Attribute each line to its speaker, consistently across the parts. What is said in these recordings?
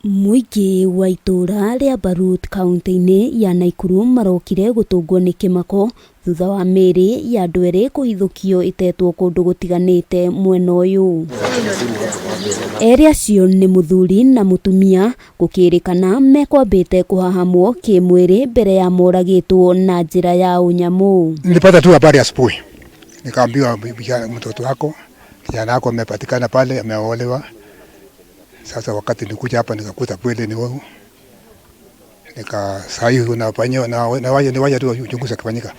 Speaker 1: Mũingĩ wa itũũra rĩa Barut kauntĩ-inĩ ya Naikuru marokire gũtũngwo nĩ kĩmako thutha wa mĩĩrĩ ya andũ erĩ kũhithũkio ĩtetwo kũndũ gũtiganĩte mwena ũyũ. Erĩ acio nĩ mũthuri na mũtumia gũkĩrĩkana mekwambĩte kũhahamwo kĩmwĩrĩ mbere ya moragĩtwo na njĩra ya ũnyamũ.
Speaker 2: Nilipata tu habari asubuhi, nikaambiwa mtoto wako kijana wako amepatikana pale ameolewa. Sasa wakati nikuja hapa nikakuta kweli ni wao, nika saa hii unafanyia na na waje ni waje tu uchunguzi akifanyika.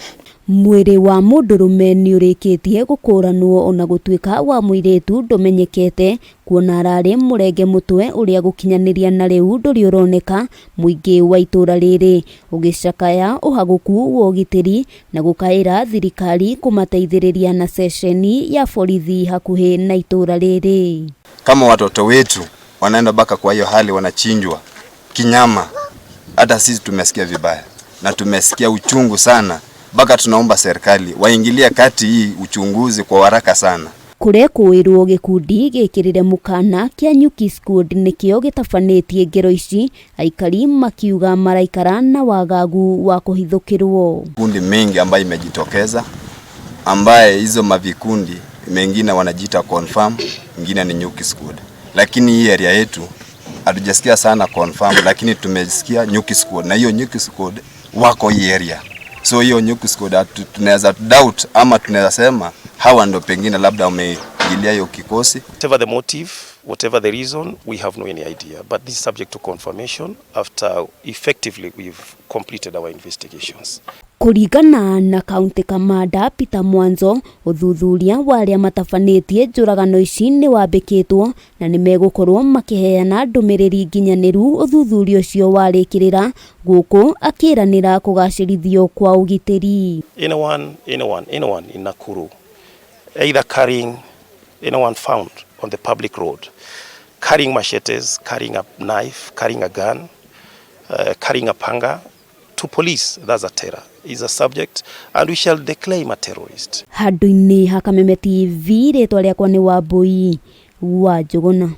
Speaker 1: Mwĩrĩ wa mũndũrũme nĩ ũrĩkĩtie gũkũranwo ona gũtuĩka wa mũirĩtu ndũmenyekete kuona ararĩ mũrenge mũtwe ũrĩa gũkinyanĩria na rĩu ndũrĩ ũroneka. Mũingĩ wa itũũra rĩrĩ ũgĩcakaya ũhagũku wa ũgitĩri na gũkaĩra thirikari kũmateithĩrĩria na ceceni ya borithi hakuhĩ na itũũra rĩrĩ.
Speaker 3: Kama watoto wetu wanaenda mpaka kwa hiyo hali wanachinjwa kinyama, hata sisi tumesikia vibaya na tumesikia uchungu sana, mpaka tunaomba serikali waingilie kati hii uchunguzi kwa haraka sana.
Speaker 1: Kũrekũĩrwo gĩkundi gĩkĩrĩre mũkana kĩa Nyuki Squad nĩkĩo gĩtabanĩtie ngero ici, aikari makiuga maraikara na wagagu wa kũhithũkĩrwo.
Speaker 3: Kundi mengi ambayo imejitokeza ambaye hizo mavikundi mengine wanajiita confirm, ingine ni Nyuki Squad, lakini hii area yetu hatujasikia sana confirm, lakini tumesikia Nyuki Squad na hiyo Nyuki Squad wako hii area, so hiyo Nyuki Squad tunaweza doubt ama tunaweza sema hawa ndo pengine labda wameingilia hiyo kikosi.
Speaker 4: Whatever the motive, whatever the reason, we have no any idea. But this is subject to confirmation after effectively we've completed our investigations.
Speaker 1: Kũringana na County Commander Peter Mwanzo, ũthuthuria wa arĩa matabanĩtie njũragano ici nĩ wambĩkĩtwo na nĩ megũkorwo makĩheana ndũmĩrĩri nginyanĩru ũthuthuria ũcio warĩkĩrĩra, gũkũ akĩranĩra kũgacĩrithio kwa ũgitĩri.
Speaker 4: Anyone, anyone, anyone in Nakuru, either carrying, anyone found on the public road, carrying machetes, carrying a knife, carrying a gun, carrying a panga, to police, that's a terror, is a subject, and we shall declare him a terrorist.
Speaker 1: Handũ-inĩ ha Kameme TV, rĩtwa rĩakwa nĩ Wambui wa Njũgũna.